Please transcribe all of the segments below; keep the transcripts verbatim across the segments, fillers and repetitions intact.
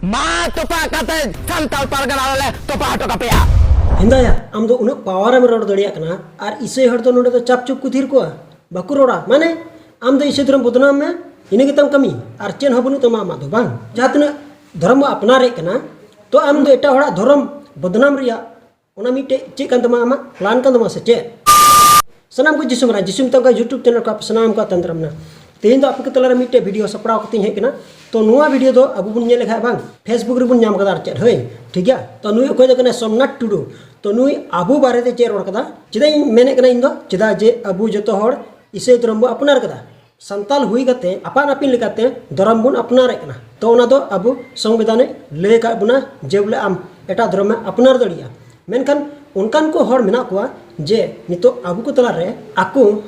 ᱢᱟ ᱛᱚᱯᱟ ᱠᱟᱛᱮ ᱥᱟᱱᱛᱟᱲ ᱯᱟᱨᱜᱟᱱᱟ ᱨᱮᱞᱮ ᱛᱚᱯᱟ ᱦᱚᱴᱚ ᱠᱟᱯᱮᱭᱟ᱾ ᱦᱮᱸᱫᱟᱭᱟ, ᱟᱢ ᱫᱚ ᱩᱱᱟᱹᱜ ᱯᱟᱣᱟᱨ ᱮᱢ ᱨᱚᱲ ᱫᱟᱲᱮᱭᱟᱜ ᱠᱟᱱᱟ, ᱟᱨ ᱤᱥᱟᱹᱭ ᱦᱚᱲ ᱫᱚ ᱱᱚᱰᱮ ᱫᱚ ᱪᱟᱯ ᱪᱩᱯ ᱠᱚ ᱛᱷᱤᱨ ᱠᱚᱣᱟ, ᱵᱟᱠᱚ ᱨᱚᱲᱟ᱾ ᱢᱟᱱᱮ, ᱟᱢ ᱫᱚ ᱤᱥᱟᱹᱭ ᱫᱷᱚᱨᱚᱢ ᱵᱚᱫᱱᱟᱢ ᱢᱮ, ᱤᱱᱟᱹ ᱜᱮᱛᱟᱢ ᱠᱟᱹᱢᱤ, ᱟᱨ ᱪᱮᱫ ᱦᱚᱸ ᱵᱟᱹᱱᱩᱜ ᱛᱟᱢᱟ ᱟᱢᱟᱜ ᱫᱚ, ᱵᱟᱝ? ᱡᱟᱦᱟᱸ ᱛᱤᱱᱟᱹᱜ ᱫᱷᱚᱨᱚᱢ ᱵᱚ ᱟᱯᱱᱟᱨᱮᱫ ᱠᱟᱱᱟ, ᱛᱚ ᱟᱢ ᱫᱚ ᱮᱴᱟᱜ ᱦᱚᱲᱟᱜ ᱫᱷᱚᱨᱚᱢ ᱵᱚᱫᱱᱟᱢ ᱨᱮᱭᱟᱜ ᱚᱱᱟ ᱢᱤᱫᱴᱮᱡ ᱪᱮᱫ ᱠᱟᱱ ᱛᱟᱢᱟ, ᱟᱢᱟᱜ ᱯᱞᱟᱱ ᱠᱟᱱ ᱛᱟᱢᱟ ᱥᱮ ᱪᱮᱫ? ᱥᱟᱱᱟᱢ ᱠᱚ ᱡᱤᱥᱩ ᱢᱟᱨᱟᱝ, ᱡᱤᱥᱩ ᱢᱮᱛᱟᱢ ᱠᱟᱱᱟ YouTube ᱪᱮᱱᱮᱞ ᱠᱚ ᱟᱯᱮ ᱥᱟᱱᱟᱢ ᱠᱚ ᱟᱛᱟᱝ ᱫᱟᱨᱟᱢ ᱱᱟ᱾ ᱛᱮᱦᱮᱧ ᱫᱚ ᱟᱯᱮ ᱠᱚ ᱛᱟᱞᱟᱨᱮ ᱢᱤᱫᱴᱮᱡ ᱵᱷᱤᱰᱤᱭᱳ ᱥᱟᱯᱲᱟᱣ ᱠᱟᱛᱮᱧ ᱦᱮᱡ ᱠᱟᱱᱟ᱾ ᱛᱚ ᱱᱚᱣᱟ ᱵᱷᱤᱰᱤᱭᱳ ᱫᱚ ᱟᱵᱚ ᱵᱚᱱ ᱧᱮᱞ ᱞᱮᱠᱷᱟᱡ ᱵᱟᱝ, Facebook ᱨᱮᱵᱚᱱ ᱧᱟᱢ ᱠᱟᱫᱟ, ᱟᱨ ᱪᱮᱫ, ᱦᱳᱭ, ᱴᱷᱤᱠ ᱜᱮᱭᱟ᱾ ᱛᱚ ᱱᱩᱭ ᱚᱠᱚᱭ ᱫᱚ ᱠᱟᱱᱟᱭ ᱥᱳᱢᱱᱟᱛᱷ ᱴᱩᱰᱩ᱾ ᱛᱚ ᱱᱩᱭ ᱟᱵᱚ ᱵᱟᱨᱮᱛᱮ ᱪᱮᱫ ᱨᱚᱲ ᱠᱟᱫᱟ? ᱪᱮᱫᱟᱜ ᱤᱧ ᱢᱮᱱᱮᱫ ᱠᱟᱱᱟ ᱤᱧ ᱫᱚ, ᱪᱮᱫᱟᱜ ᱡᱮ ᱟᱵᱚ ᱡᱚᱛᱚ ᱦᱚᱲ ᱤᱥᱟᱹᱭ ᱫᱷᱚᱨᱚᱢ ᱵᱚ ᱟᱯᱱᱟᱨ ᱠᱟᱫᱟ᱾ ᱥᱟᱱᱛᱟᱞ ᱦᱩᱭ ᱠᱟᱛᱮ ᱟᱯᱟᱱ ᱟᱹᱯᱤᱱ ᱞᱮᱠᱟᱛᱮ ᱫᱷᱚᱨᱚᱢ ᱵᱚᱱ ᱟᱯᱱᱟᱨᱮᱫ ᱠᱟᱱᱟ᱾ ᱛᱚ ᱚᱱᱟ ᱫᱚ ᱟᱵᱚ ᱥᱚᱝᱵᱤᱫᱷᱟᱱᱮ ᱞᱟᱹᱭ ᱟᱠᱟᱫ ᱵᱚᱱᱟ ᱡᱮ ᱵᱚᱞᱮ ᱟᱢ ᱮᱴᱟᱜ ᱫᱷᱚᱨᱚᱢᱮ ᱟᱯᱱᱟᱨ ᱫᱟᱲᱮᱭᱟᱜᱼᱟ᱾ ᱢᱮᱱᱠᱷᱟᱱ ᱚᱱᱠᱟᱱ ᱠᱚ ᱦᱚᱲ ᱢᱮᱱᱟᱜ ᱠᱚᱣᱟ ᱡᱮ ᱱᱤᱛᱚᱜ ᱟᱵᱚ ᱠᱚ ᱛᱟᱞᱟᱨᱮ ᱟᱠᱚ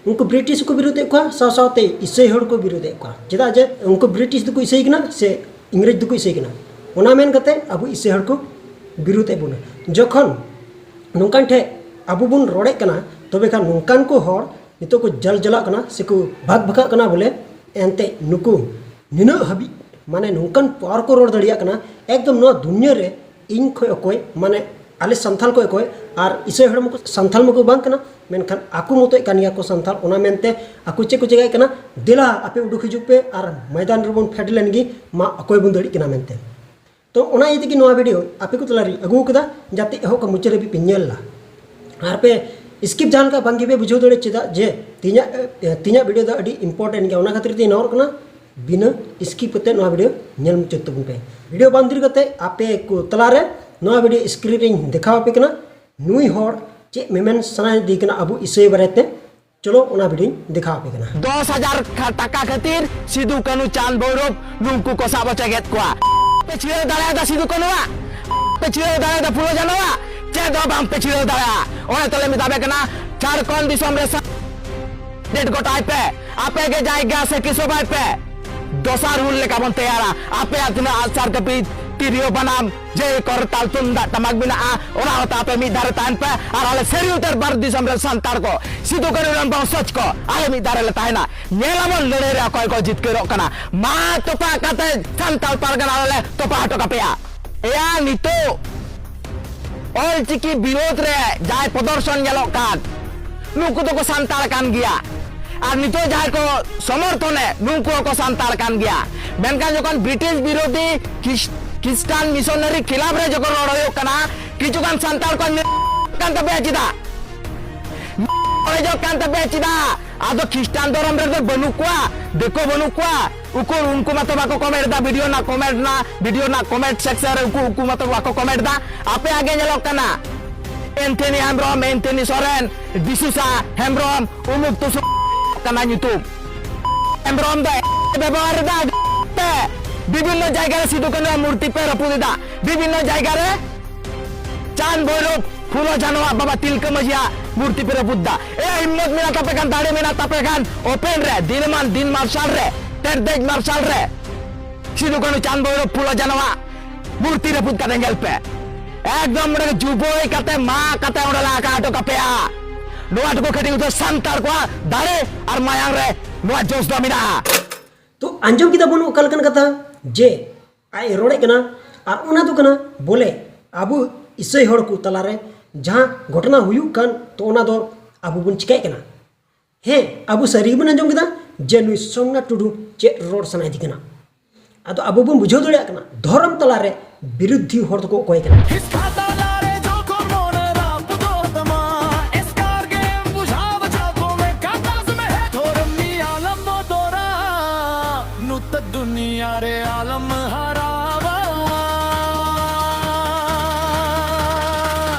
ᱩᱱᱠᱩ ᱵᱨᱤᱴᱤᱥ ᱦᱚᱸᱠᱚ ᱵᱤᱨᱳᱫᱮᱫ ᱠᱚᱣᱟ, ᱥᱟᱶ ᱥᱟᱶᱛᱮ ᱤᱥᱟᱹᱭ ᱦᱚᱲ ᱠᱚ ᱵᱤᱨᱳᱫᱮᱫ ᱠᱚᱣᱟ᱾ ᱪᱮᱫᱟᱜ ᱡᱮ ᱩᱱᱠᱩ ᱵᱨᱤᱴᱤᱥ ᱫᱚᱠᱚ ᱤᱥᱟᱹᱭ ᱠᱟᱱᱟ ᱥᱮ ᱤᱝᱨᱮᱡᱽ ᱫᱚᱠᱚ ᱤᱥᱟᱹᱭ ᱠᱟᱱᱟ, ᱚᱱᱟ ᱢᱮᱱ ᱠᱟᱛᱮ ᱟᱵᱚ ᱤᱥᱟᱹᱭ ᱦᱚᱲ ᱠᱚ ᱵᱤᱨᱳᱫᱮᱫ ᱵᱚᱱᱟ᱾ ᱡᱚᱠᱷᱚᱱ ᱱᱚᱝᱠᱟᱱ ᱴᱷᱮᱡ ᱟᱵᱚ ᱵᱚᱱ ᱨᱚᱲᱮᱫ ᱠᱟᱱᱟ, ᱛᱚᱵᱮ ᱠᱷᱟᱱ ᱱᱚᱝᱠᱟᱱ ᱠᱚ ᱦᱚᱲ ᱱᱤᱛᱚᱜ ᱠᱚ ᱡᱟᱞ ᱡᱟᱞᱟᱜ ᱠᱟᱱᱟ ᱥᱮᱠᱚ ᱵᱷᱟᱜᱽ ᱵᱷᱟᱜᱟᱜ ᱠᱟᱱᱟ ᱵᱚᱞᱮ᱾ ᱮᱱᱛᱮ ᱱᱩᱠᱩ ᱱᱤᱱᱟᱹᱜ ᱦᱟᱹᱵᱤᱡ, ᱢᱟᱱᱮ, ᱱᱚᱝᱠᱟᱱ ᱯᱟᱣᱟᱨ ᱠᱚ ᱨᱚᱲ ᱫᱟᱲᱮᱭᱟᱜ ᱠᱟᱱᱟ, ᱮᱠᱫᱚᱢ ᱱᱚᱣᱟ ᱫᱩᱱᱭᱟᱹ ᱨᱮ ᱤᱧ ᱠᱷᱚᱡ ᱚᱠᱚᱭ, ᱢᱟᱱᱮ, ᱟᱞᱮ ᱥᱟᱱᱛᱷᱟᱞ ᱠᱷᱚᱡ ᱚᱠᱚᱭ, ᱟᱨ ᱤᱥᱟᱹᱭ ᱦᱚᱲ ᱢᱟᱠᱚ ᱥᱟᱱᱛᱷᱟᱞ ᱢᱟᱠᱚ ᱵᱟᱝ ᱠᱟᱱᱟ, ᱢᱮᱱᱠᱷᱟᱱ ᱟᱠᱚ ᱢᱚᱛᱚᱡ ᱠᱟᱱ ᱜᱮᱭᱟ ᱠᱚ ᱥᱟᱱᱛᱷᱟᱞ᱾ ᱚᱱᱟ ᱢᱮᱱᱛᱮ ᱟᱠᱚ ᱪᱮᱫ ᱠᱚ ᱪᱮᱠᱟᱭᱮᱫ ᱠᱟᱱᱟ? ᱫᱮᱞᱟ ᱟᱯᱮ ᱩᱰᱩᱠ ᱦᱤᱡᱩᱜ ᱯᱮ ᱟᱨ ᱢᱚᱭᱫᱟᱱ ᱨᱮᱵᱚᱱ ᱯᱷᱮᱰ ᱞᱮᱱ ᱜᱮ, ᱢᱟ ᱚᱠᱚᱭ ᱵᱚᱱ ᱫᱟᱲᱮᱜ ᱠᱟᱱᱟ ᱢᱮᱱᱛᱮ᱾ ᱛᱚ ᱚᱱᱟ ᱤᱭᱟᱹ ᱛᱮᱜᱮ ᱱᱚᱣᱟ ᱵᱷᱤᱰᱤᱭᱳ ᱟᱯᱮ ᱠᱚ ᱛᱟᱞᱟᱨᱤᱧ ᱟᱹᱜᱩ ᱟᱠᱟᱫᱟ, ᱡᱟᱛᱮ ᱮᱦᱚᱵ ᱠᱷᱚᱱ ᱢᱩᱪᱟᱹᱫ ᱦᱟᱹᱵᱤᱡ ᱯᱮ ᱧᱮᱞ ᱞᱟ᱾ ᱟᱨ ᱯᱮ ᱥᱠᱤᱯ ᱡᱟᱦᱟᱸ ᱞᱮᱠᱟ ᱵᱟᱝ ᱜᱮᱯᱮ ᱵᱩᱡᱷᱟᱹᱣ ᱫᱟᱲᱮᱭᱟᱜ, ᱪᱮᱫᱟᱜ ᱡᱮ ᱛᱮᱦᱮᱧᱟᱜ, ᱮ, ᱛᱮᱦᱮᱧᱟᱜ ᱵᱷᱤᱰᱤᱭᱳ ᱫᱚ ᱟᱹᱰᱤ ᱤᱢᱯᱚᱨᱴᱮᱱᱴ ᱜᱮᱭᱟ, ᱚᱱᱟ ᱠᱷᱟᱹᱛᱤᱨ ᱛᱮᱧ ᱱᱮᱦᱚᱨᱚᱜ ᱠᱟᱱᱟ, ᱵᱤᱱᱟᱹ ᱥᱠᱤᱯ ᱠᱟᱛᱮ ᱱᱚᱣᱟ ᱵᱷᱤᱰᱤᱭᱳ ᱧᱮᱞ ᱢᱩᱪᱟᱹᱫ ᱛᱟᱵᱚᱱ ᱯᱮ᱾ ᱵᱷᱤᱰᱤᱭᱳ ᱵᱟᱝ ᱫᱮᱨᱤ ᱠᱟᱛᱮ ᱟᱯᱮ ᱠᱚ ᱛᱟᱞᱟᱨᱮ ᱱᱚᱣᱟ ᱵᱷᱤᱰᱤᱭᱳ ᱥᱠᱨᱤᱱ ᱨᱤᱧ ᱫᱮᱠᱷᱟᱣ ᱟᱯᱮ ᱠᱟᱱᱟ᱾ ᱱᱩᱭ ᱦᱚᱲ ᱪᱮᱫ ᱢᱮᱢᱮᱱ ᱥᱟᱱᱟᱭᱮᱫᱤ ᱠᱟᱱᱟ ᱟᱵᱚ ᱤᱥᱟᱹᱭ ᱵᱟᱨᱮᱛᱮ, ᱪᱚᱞᱚ ᱚᱱᱟ ᱵᱷᱤᱰᱤᱭᱳᱧ ᱫᱮᱠᱷᱟᱣ ᱟᱯᱮ ᱠᱟᱱᱟ᱾ ᱫᱚᱥ ᱦᱟᱡᱟᱨ ᱠᱷᱟ-, ᱴᱟᱠᱟ ᱠᱷᱟᱹᱛᱤᱨ ᱥᱤᱫᱩ, ᱠᱟᱹᱱᱩ, ᱪᱟᱸᱫ, ᱵᱷᱳᱭᱨᱳᱵ ᱱᱩᱝᱠᱩ ᱠᱚ ᱥᱟᱵ ᱦᱚᱪᱚ ᱠᱮᱫ ᱠᱚᱣᱟ᱾ ᱯᱮ ᱪᱷᱤᱲᱟᱹᱣ ᱫᱟᱲᱮᱭᱟᱫᱟ ᱥᱤᱫᱩ ᱠᱟᱹᱱᱩᱣᱟᱜ? ᱯᱮ ᱪᱷᱤᱲᱟᱹᱣ ᱫᱟᱲᱮᱭᱟᱫᱟ ᱯᱷᱩᱞᱳ ᱡᱷᱟᱱᱳᱣᱟᱜ? ᱪᱮᱫ ᱦᱚᱸ ᱵᱟᱝ ᱯᱮ ᱪᱷᱤᱲᱟᱹᱣ ᱫᱟᱲᱮᱭᱟᱜᱼᱟ᱾ ᱚᱱᱟ ᱛᱮᱞᱮ ᱢᱮᱛᱟ ᱯᱮ ᱠᱟᱱᱟ, ᱡᱷᱟᱲᱠᱷᱚᱸᱰ ᱫᱤᱥᱚᱢ ᱨᱮ ᱥᱟ-, ᱰᱮᱴ ᱜᱚᱴᱟᱭ ᱯᱮ᱾ ᱟᱯᱮ ᱜᱮ ᱡᱟᱭᱜᱟ ᱥᱮ ᱠᱤᱥᱟᱹ ᱵᱟᱭ ᱯᱮ᱾ ᱫᱚᱥᱟᱨ ᱦᱩᱞ ᱞᱮᱠᱟ ᱵᱚᱱ ᱛᱮᱭᱟᱨᱟ᱾ ᱟᱯᱮᱭᱟᱜ ᱛᱤᱱᱟᱹᱜ ᱟᱜᱼᱥᱟᱨ ᱠᱟᱹᱯᱤ ᱛᱤᱨᱭᱳ ᱵᱟᱱᱟᱢ, ᱡᱮ ᱠᱚᱨᱛᱟᱞ ᱛᱩᱢᱫᱟᱜ ᱴᱟᱢᱟᱠ ᱢᱮᱱᱟᱜᱼᱟ, ᱚᱱᱟ ᱦᱚᱸ ᱛᱟᱯᱮ ᱢᱤᱫ ᱫᱷᱟᱨᱮ ᱛᱟᱦᱮᱱ ᱯᱮ᱾ ᱟᱨ ᱟᱞᱮ ᱥᱟᱹᱨᱤ ᱩᱛᱟᱹᱨ ᱵᱷᱟᱨᱚᱛ ᱫᱤᱥᱚᱢ ᱨᱮᱱ ᱥᱟᱱᱛᱟᱲ ᱠᱚ, ᱥᱤᱫᱩ ᱠᱟᱹᱱᱩ ᱨᱮᱱ ᱵᱚᱝᱥᱚᱡᱽ ᱠᱚ, ᱟᱞᱮ ᱢᱤᱫ ᱫᱷᱟᱨᱮ ᱞᱮ ᱛᱟᱦᱮᱱᱟ᱾ ᱧᱮᱞ ᱟᱵᱚᱱ ᱞᱟᱹᱲᱦᱟᱹᱭ ᱨᱮ ᱚᱠᱚᱭ ᱠᱚ ᱡᱤᱛᱠᱟᱹᱨᱚᱜ ᱠᱟᱱᱟ᱾ ᱢᱟ ᱛᱚᱯᱟ ᱠᱟᱛᱮ ᱥᱟᱱᱛᱟᱲ ᱯᱟᱨᱜᱟᱱᱟ ᱟᱞᱮ ᱞᱮ ᱛᱚᱯᱟ ᱦᱚᱴᱚ ᱠᱟᱯᱮᱭᱟ᱾ ᱮᱭᱟ, ᱱᱤᱛᱚᱜ ᱚᱞᱪᱤᱠᱤ ᱵᱤᱨᱳᱫᱷ ᱨᱮ ᱡᱟᱦᱟᱸᱭ ᱯᱨᱚᱫᱚᱨᱥᱚᱱ ᱧᱮᱞᱚᱜ ᱠᱟᱱ, ᱱᱩᱠᱩ ᱫᱚᱠᱚ ᱥᱟᱱᱛᱟᱲ ᱠᱟᱱ ᱜᱮᱭᱟ᱾ ᱟᱨ ᱱᱤᱛᱚᱜ ᱡᱟᱦᱟᱸᱭ ᱠᱚ ᱥᱚᱢᱚᱨᱛᱷᱚᱱᱮ, ᱱᱩᱠᱩ ᱦᱚᱸᱠᱚ ᱥᱟᱱᱛᱟᱲ ᱠᱟᱱ ᱜᱮᱭᱟ᱾ ᱢᱮᱱᱠᱷᱟᱱ ᱡᱚᱠᱷᱚᱱ ᱵᱨᱤᱴᱤᱥ ᱵᱤᱨᱳᱫᱷᱤ ᱠᱷᱤᱥ-, ᱠᱷᱤᱥᱴᱟᱱ ᱢᱤᱥᱚᱱᱟᱨᱤ ᱠᱷᱤᱞᱟᱯ ᱨᱮ ᱡᱚᱠᱷᱚᱱ ᱨᱚᱲ ᱦᱩᱭᱩᱜ ᱠᱟᱱᱟ, ᱠᱤᱪᱷᱩᱜᱟᱱ ᱥᱟᱱᱛᱟᱲ ᱠᱚ ᱠᱟᱱ ᱛᱟᱯᱮᱭᱟ ᱪᱮᱫᱟᱜ? ᱚᱲᱮᱡᱚᱜ ᱠᱟᱱ ᱛᱟᱯᱮᱭᱟ ᱪᱮᱫᱟᱜ? ᱟᱫᱚ ᱠᱷᱤᱥᱴᱟᱱ ᱫᱷᱚᱨᱚᱢ ᱨᱮᱫᱚ ᱵᱟᱹᱱᱩᱜ ᱠᱚᱣᱟ, ᱫᱤᱠᱩ ᱵᱟᱹᱱᱩᱜ ᱠᱚᱣᱟ᱾ ᱩᱠᱩᱨ ᱩᱱᱠᱩ ᱢᱟᱛᱚ ᱵᱟᱠᱚ ᱠᱚᱢᱮᱱᱴ ᱮᱫᱟ, ᱵᱷᱤᱰᱤᱭᱳ ᱨᱮᱱᱟᱜ ᱠᱚᱢᱮᱱᱴ ᱨᱮᱱᱟᱜ, ᱵᱷᱤᱰᱤᱭᱳ ᱨᱮᱱᱟᱜ ᱠᱚᱢᱮᱱᱴ ᱥᱮᱠᱥᱚᱱ ᱨᱮ ᱩᱱᱠᱩ, ᱩᱱᱠᱩ ᱢᱟᱛᱚ ᱵᱟᱠᱚ ᱠᱚᱢᱮᱱᱴ ᱮᱫᱟ᱾ ᱟᱯᱮᱭᱟᱜ ᱜᱮ ᱧᱮᱞᱚᱜ ᱠᱟᱱᱟ, ᱮᱱᱛᱷᱮᱱᱤ ᱦᱮᱢᱵᱨᱚᱢ, ᱮᱱᱛᱷᱮᱱᱤ ᱥᱚᱨᱮᱱ, ᱰᱤᱥᱩᱥᱟ ᱦᱮᱢᱵᱨᱚᱢ, ᱩᱢᱩᱠ ᱛᱩᱥᱩᱠ ᱠᱟᱱᱟ ᱧᱩᱛᱩᱢ᱾ ᱦᱮᱢᱵᱨᱚᱢ ᱫᱚ ᱵᱮᱵᱚᱦᱟᱨ ᱮᱫᱟ ᱯᱮ, ᱵᱤᱵᱷᱤᱱᱱᱚ ᱡᱟᱭᱜᱟ ᱨᱮ ᱥᱤᱫᱩ ᱠᱟᱹᱱᱩ ᱢᱩᱨᱛᱤ ᱯᱮ ᱨᱟᱹᱯᱩᱫ ᱮᱫᱟ, ᱵᱤᱵᱷᱤᱱᱱᱚ ᱡᱟᱭᱜᱟ ᱨᱮ ᱪᱟᱸᱫ ᱵᱷᱳᱭᱨᱳᱵ ᱯᱷᱩᱞᱳ ᱡᱷᱟᱱᱚᱣᱟᱜ ᱵᱟᱵᱟ ᱛᱤᱞᱠᱟᱹ ᱢᱟᱹᱡᱷᱤᱭᱟᱜ ᱢᱩᱨᱛᱤ ᱯᱮ ᱨᱟᱹᱯᱩᱫ ᱫᱟ᱾ ᱮ, ᱦᱤᱢᱢᱚᱛ ᱢᱮᱱᱟᱜ ᱛᱟᱯᱮ ᱠᱷᱟᱱ, ᱫᱟᱲᱮ ᱢᱮᱱᱟᱜ ᱛᱟᱯᱮ ᱠᱷᱟᱱ, ᱳᱯᱮᱱ ᱨᱮ ᱫᱤᱱᱢᱟᱱ ᱫᱤᱱ ᱢᱟᱨᱥᱟᱞ ᱨᱮ, ᱛᱮᱨᱫᱮᱡ ᱢᱟᱨᱥᱟᱞ ᱨᱮ ᱥᱤᱫᱩ ᱠᱟᱹᱱᱩ ᱪᱟᱸᱫ ᱵᱷᱳᱭᱨᱳᱵ ᱯᱷᱩᱞᱳ ᱡᱷᱟᱱᱚᱣᱟᱜ ᱢᱩᱨᱛᱤ ᱨᱟᱹᱯᱩᱫ ᱠᱟᱛᱮ ᱧᱮᱞ ᱯᱮ᱾ ᱮᱠᱫᱚᱢ ᱚᱸᱰᱮ ᱜᱮ ᱡᱩᱵᱟᱹᱭ ᱠᱟᱛᱮ, ᱢᱟ ᱠᱟᱛᱮ ᱚᱸᱰᱮ ᱞᱮ ᱟᱠᱟ ᱦᱚᱴᱚ ᱠᱟᱯᱮᱭᱟ᱾ ᱱᱚᱣᱟ ᱴᱩᱠᱩ ᱠᱟᱹᱴᱤᱡ ᱩᱛᱟᱹᱨ ᱥᱟᱱᱛᱟᱲ ᱠᱚᱣᱟᱜ ᱫᱟᱲᱮ ᱟᱨ ᱢᱟᱭᱟᱝ ᱨᱮ ᱱᱚᱣᱟ ᱡᱳᱥ ᱫᱚ ᱢᱮᱱᱟᱜᱼᱟ᱾ ᱛᱚ ᱟᱸᱡᱚᱢ ᱠᱮᱫᱟ ᱵᱚᱱ ᱚᱠᱟ ᱞᱮᱠᱟᱱ ᱠᱟᱛᱷᱟ, ᱡᱮ ᱟᱡ ᱮ ᱨᱚᱲᱮᱫ ᱠᱟᱱᱟ᱾ ᱟᱨ ᱚᱱᱟ ᱫᱚ ᱠᱟᱱᱟ ᱵᱚᱞᱮ ᱟᱵᱚ ᱤᱥᱟᱹᱭ ᱦᱚᱲ ᱠᱚ ᱛᱟᱞᱟᱨᱮ ᱡᱟᱦᱟᱸ ᱜᱷᱚᱴᱚᱱᱟ ᱦᱩᱭᱩᱜ ᱠᱟᱱ, ᱛᱚ ᱚᱱᱟ ᱫᱚ ᱟᱵᱚ ᱵᱚᱱ ᱪᱤᱠᱟᱹᱭᱮᱫ ᱠᱟᱱᱟ᱾ ᱦᱮᱸ, ᱟᱵᱚ ᱥᱟᱹᱨᱤ ᱜᱮᱵᱚᱱ ᱟᱸᱡᱚᱢ ᱠᱮᱫᱟ ᱡᱮ ᱱᱩᱭ ᱥᱳᱢᱱᱟᱛᱷ ᱴᱩᱰᱩ ᱪᱮᱫ ᱨᱚᱲ ᱥᱟᱱᱟᱭᱮᱫᱮ ᱠᱟᱱᱟ᱾ ᱟᱫᱚ ᱟᱵᱚ ᱵᱚᱱ ᱵᱩᱡᱷᱟᱹᱣ ᱫᱟᱲᱮᱭᱟᱜ ᱠᱟᱱᱟ ᱫᱷᱚᱨᱚᱢ ᱛᱟᱞᱟᱨᱮ ᱵᱤᱨᱩᱫᱷᱤ ᱦᱚᱲ ᱫᱚᱠᱚ ᱚᱠᱚᱭ ᱠᱟᱱᱟ᱾ ᱦᱤᱥᱠᱟ ᱛᱟᱞᱟᱨᱮ ᱡᱚᱠᱷᱚᱱ ᱢᱚᱱᱮ ᱨᱟᱹᱯᱩᱫᱚᱜ ᱛᱟᱢᱟ, ᱮᱥᱠᱟᱨ ᱜᱮᱢ ᱵᱩᱡᱷᱟᱹᱣᱟ ᱡᱚᱠᱷᱚᱱ ᱠᱟᱛᱟᱥ ᱢᱮ ᱫᱷᱚᱨᱚᱢ ᱱᱤᱭᱟᱞᱚᱢ ᱵᱚᱫᱚᱨᱟ, ᱱᱩᱛ ᱫᱩᱱᱤᱭᱟ ᱨᱮ ᱟᱞᱚᱢ ᱦᱟᱨᱟᱣᱟ᱾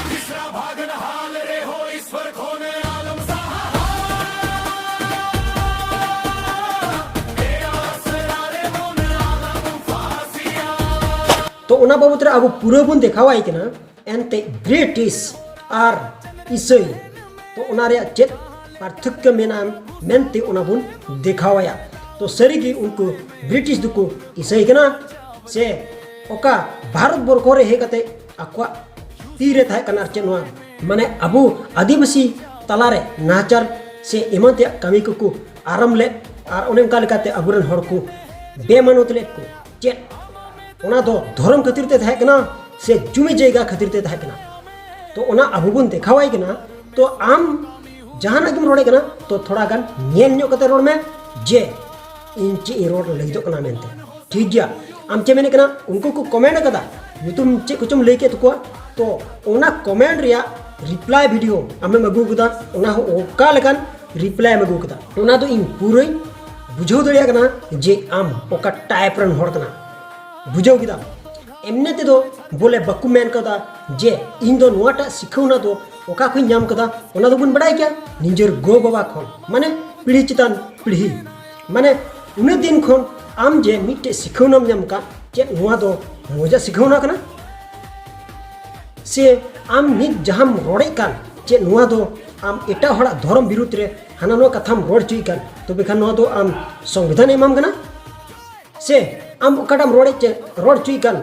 ᱛᱤᱥᱨᱟ ᱵᱷᱟᱜᱽᱱᱟ ᱦᱟᱞ ᱨᱮ ᱦᱚ ᱤᱥᱣᱚᱨ ᱠᱷᱚᱱ ᱟᱞᱚᱢ ᱥᱟᱦᱟᱣᱟ᱾ ᱛᱮᱨᱟ ᱟᱥᱨᱟ ᱨᱮ ᱢᱚᱱ ᱟᱞᱚᱢ ᱯᱷᱟᱥᱤᱭᱟ᱾ ᱛᱚ ᱚᱱᱟ ᱵᱟᱵᱚᱛ ᱨᱮ ᱟᱵᱚ ᱯᱩᱨᱟᱹ ᱵᱚᱱ ᱫᱮᱠᱷᱟᱣᱟᱭ ᱠᱟᱱᱟ᱾ ᱮᱱᱛᱮ ᱵᱨᱤᱴᱤᱥ ᱟᱨ ᱤᱥᱟᱹᱭ, ᱛᱚ ᱚᱱᱟ ᱨᱮᱭᱟᱜ ᱪᱮᱫ ᱯᱟᱨᱛᱷᱚᱠᱠᱚ ᱢᱮᱱᱟᱜᱼᱟ ᱢᱮᱱᱛᱮ ᱚᱱᱟ ᱵᱚᱱ ᱫᱮᱠᱷᱟᱣᱟᱭᱟ᱾ ᱛᱚ ᱥᱟᱹᱨᱤᱜᱮ ᱩᱱᱠᱩ ᱵᱨᱤᱴᱤᱥ ᱫᱚᱠᱚ ᱤᱥᱟᱹᱭ ᱠᱟᱱᱟ ᱥᱮ ᱚᱠᱟ ᱵᱷᱟᱨᱚᱛ ᱵᱚᱨᱠᱚ ᱨᱮ ᱦᱮᱡ ᱠᱟᱛᱮ ᱟᱠᱚᱣᱟᱜ ᱛᱤ ᱨᱮ ᱛᱟᱦᱮᱸ ᱠᱟᱱᱟ᱾ ᱟᱨ ᱪᱮᱫ ᱱᱚᱣᱟ ᱢᱟᱱᱮ ᱟᱵᱚ ᱟᱹᱫᱤᱵᱟᱹᱥᱤ ᱛᱟᱞᱟᱨᱮ ᱱᱟᱦᱟᱪᱟᱨ ᱥᱮ ᱮᱢᱟᱱ ᱛᱮᱭᱟᱜ ᱠᱟᱹᱢᱤ ᱠᱚᱠᱚ ᱟᱨᱟᱢ ᱞᱮᱫ, ᱟᱨ ᱚᱱᱮ ᱚᱱᱠᱟ ᱞᱮᱠᱟᱛᱮ ᱟᱵᱚᱨᱮᱱ ᱦᱚᱲ ᱠᱚ ᱵᱮᱢᱟᱱᱚᱛ ᱞᱮᱫ ᱠᱚ᱾ ᱪᱮᱫ ᱚᱱᱟ ᱫᱚ ᱫᱷᱚᱨᱚᱢ ᱠᱷᱟᱹᱛᱤᱨ ᱛᱮ ᱛᱟᱦᱮᱸ ᱠᱟᱱᱟ ᱥᱮ ᱡᱩᱢᱤ ᱡᱟᱭᱜᱟ ᱠᱷᱟᱹᱛᱤᱨ ᱛᱮ ᱛᱟᱦᱮᱸ ᱠᱟᱱᱟ? ᱛᱚ ᱚᱱᱟ ᱟᱵᱚ ᱵᱚᱱ ᱫᱮᱠᱷᱟᱣᱟᱭ ᱠᱟᱱᱟ᱾ ᱛᱚ ᱟᱢ ᱡᱟᱦᱟᱱᱟᱜ ᱜᱮᱢ ᱨᱚᱲᱮᱫ ᱠᱟᱱᱟ, ᱛᱚ ᱛᱷᱚᱲᱟ ᱜᱟᱱ ᱧᱮᱞ ᱧᱚᱜ ᱠᱟᱛᱮ ᱨᱚᱲ ᱢᱮ ᱡᱮ ᱤᱧ ᱪᱮᱫ ᱤᱧ ᱨᱚᱲ ᱞᱟᱹᱜᱤᱫᱚᱜ ᱠᱟᱱᱟ ᱢᱮᱱᱛᱮ᱾ ᱴᱷᱤᱠ ᱜᱮᱭᱟ, ᱟᱢ ᱪᱮᱫ ᱢᱮᱱᱮᱫ ᱠᱟᱱᱟ, ᱩᱱᱠᱩ ᱠᱚ ᱠᱚᱢᱮᱱᱴ ᱟᱠᱟᱫᱟ, ᱧᱩᱛᱩᱢ ᱪᱮᱫ ᱠᱚᱪᱚᱢ ᱞᱟᱹᱭ ᱠᱮᱫ ᱛᱟᱠᱚᱣᱟ, ᱛᱚ ᱚᱱᱟ ᱠᱚᱢᱮᱱᱴ ᱨᱮᱭᱟᱜ ᱨᱤᱯᱞᱟᱭ ᱵᱷᱤᱰᱤᱭᱳ ᱟᱢᱮᱢ ᱟᱹᱜᱩ ᱟᱠᱟᱫᱟ, ᱚᱱᱟ ᱦᱚᱸ ᱚᱠᱟ ᱞᱮᱠᱟᱱ ᱨᱤᱯᱞᱟᱭ ᱮᱢ ᱟᱹᱜᱩ ᱟᱠᱟᱫᱟ, ᱚᱱᱟ ᱫᱚ ᱤᱧ ᱯᱩᱨᱟᱹᱧ ᱵᱩᱡᱷᱟᱹᱣ ᱫᱟᱲᱮᱭᱟᱜ ᱠᱟᱱᱟ ᱡᱮ ᱟᱢ ᱚᱠᱟ ᱴᱟᱭᱤᱯ ᱨᱮᱱ ᱦᱚᱲ ᱠᱟᱱᱟ᱾ ᱵᱩᱡᱷᱟᱹᱣ ᱠᱮᱫᱟᱢ? ᱮᱢᱱᱤ ᱛᱮᱫᱚ ᱵᱚᱞᱮ ᱵᱟᱠᱚ ᱢᱮᱱ ᱠᱟᱫᱟ ᱡᱮ ᱤᱧ ᱫᱚ ᱱᱚᱣᱟᱴᱟᱜ ᱥᱤᱠᱷᱟᱹᱣᱱᱟ ᱫᱚ ᱚᱠᱟ ᱠᱷᱚᱱ ᱧᱟᱢ ᱠᱟᱫᱟ, ᱚᱱᱟ ᱫᱚᱵᱚᱱ ᱵᱟᱲᱟᱭ ᱜᱮᱭᱟ, ᱱᱤᱡᱮᱨ ᱜᱚ ᱵᱟᱵᱟ ᱠᱷᱚᱱ, ᱢᱟᱱᱮ ᱯᱤᱲᱦᱤ ᱪᱮᱛᱟᱱ ᱯᱤᱲᱦᱤ᱾ ᱢᱟᱱᱮ ᱩᱱᱟᱹᱜ ᱫᱤᱱ ᱠᱷᱚᱱ ᱟᱢ ᱡᱮ ᱢᱤᱫᱴᱮᱡ ᱥᱤᱠᱷᱟᱹᱣᱱᱟᱢ ᱧᱟᱢ ᱠᱟᱫ, ᱪᱮᱫ ᱱᱚᱣᱟ ᱫᱚ ᱢᱚᱡᱟ ᱥᱤᱠᱷᱟᱹᱣᱱᱟ ᱠᱟᱱᱟ? ᱥᱮ ᱟᱢ ᱱᱤᱛ ᱡᱟᱦᱟᱸᱢ ᱨᱚᱲᱮᱫ ᱠᱟᱱ, ᱪᱮᱫ ᱱᱚᱣᱟ ᱫᱚ ᱟᱢ ᱮᱴᱟᱜ ᱦᱚᱲᱟᱜ ᱫᱷᱚᱨᱚᱢ ᱵᱤᱨᱩᱫᱽ ᱨᱮ ᱦᱟᱱᱟ ᱱᱚᱣᱟ ᱠᱟᱛᱷᱟᱢ ᱨᱚᱲ ᱦᱚᱪᱚᱭᱮᱫ ᱠᱟᱱ, ᱛᱚᱵᱮ ᱠᱷᱟᱱ ᱱᱚᱣᱟ ᱫᱚ ᱟᱢ ᱥᱚᱝᱵᱤᱫᱷᱟᱱᱮ ᱮᱢᱟᱢ ᱠᱟᱱᱟ? ᱥᱮ ᱟᱢ ᱚᱠᱟᱴᱟᱜ ᱮᱢ ᱨᱚᱲᱮᱫ ᱪᱮ-, ᱨᱚᱲ ᱦᱚᱪᱚᱭᱮᱫ ᱠᱟᱱ,